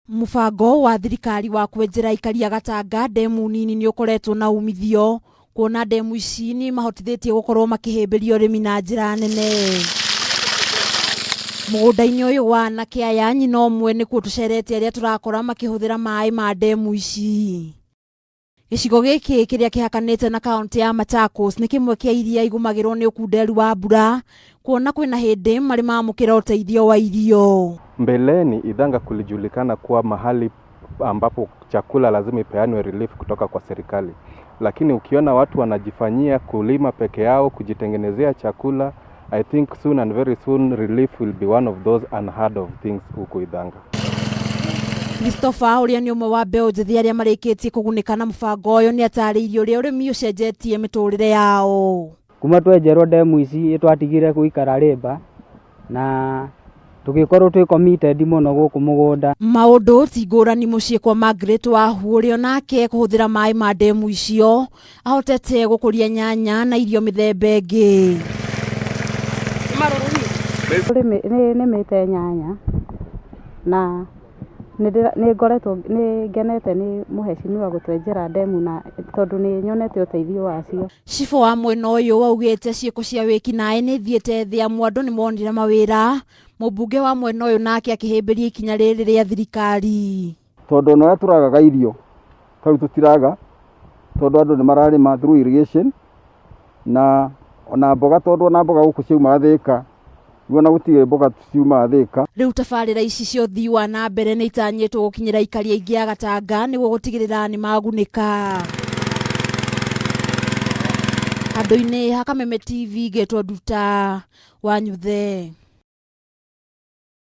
Mũbango wa thirikari wa kwenjera aikari a Gatanga ndemu nini nĩ ũkoretwo na umithio kuona ndemu ici nĩ imahotithĩtie gũkorwo makĩhĩmbĩria ũrĩmi na njĩra nene. Mũgũnda-inĩ ũyũ wa anake aya nyina ũmwe nĩkuo tũcerete arĩa tũrakora makĩhũthĩra maĩ ma ndemu ici. Gĩcigo gĩkĩ kĩrĩa kĩhakanĩte na kaũntĩ ya Machakos nĩ kĩmwe kĩa iria igũmagĩrwo nĩ ũkunderu wa mbura kuona kwĩna hĩndĩ marĩ mamũkĩra ũteithio wa irio. Mbeleni Ithanga kulijulikana kuwa mahali ambapo chakula lazima ipeanwe relief kutoka kwa serikali, lakini ukiona watu wanajifanyia kulima peke yao, kujitengenezea chakula, I think soon and very soon relief will be one of those unheard of things huku Ithanga. Christopher ũrĩa nĩ ũmwe wa mbeũ njĩthĩ arĩa marĩkĩtie kũgunĩka na mũbango ũyũ nĩ atarĩirie ũrĩa ũrĩmi ũcenjetie mĩtũrĩre yao. Kuma twenjerwo ndemu ici twatigire gũikara rĩmba na tũgĩkorwo twĩ committed mũno gũkũ mũgũnda. Maũndũ ti ngũrani mũciĩ kwa Margaret Wahu ũrĩa onake kũhũthĩra maĩ ma ndemu icio ahotete gũkũria nyanya na irio mĩthemba ĩngĩ. Nĩ nĩmĩte nyanya na nĩ ngoretwo nĩ ngenete nĩ mũhecimiwa gũtwenjera ndemu na tondũ nĩ nyonete ũteithio wacio. Cibũ wa mwena ũyũ augĩte ciĩko cia wĩkinaĩ nĩ ithiĩte thĩ amu andũ nĩ monire mawĩra. Mũmbunge wa mwena ũyũ nake akĩhĩmbĩria ikinya rĩrĩ rĩa thirikari. Tondũ ona ũrĩa tũragaga irio ta rĩu tũtiraga tondũ andũ nĩ mararĩma through irrigation na ona mboga tondũ ona mboga gũkũ ciaumaga Thĩka rĩu ona gũtirĩ mboga ciumaga Thĩka. Rĩu tabarĩra ici cia ũthii wa na mbere nĩ itanyĩtwo gũkinyĩra aikari aingĩ a Gatanga nĩguo gũtigĩrĩra nĩ magunĩka. Handũ-inĩ ha Kameme TV ngetwo Nduta wa Nyuthe.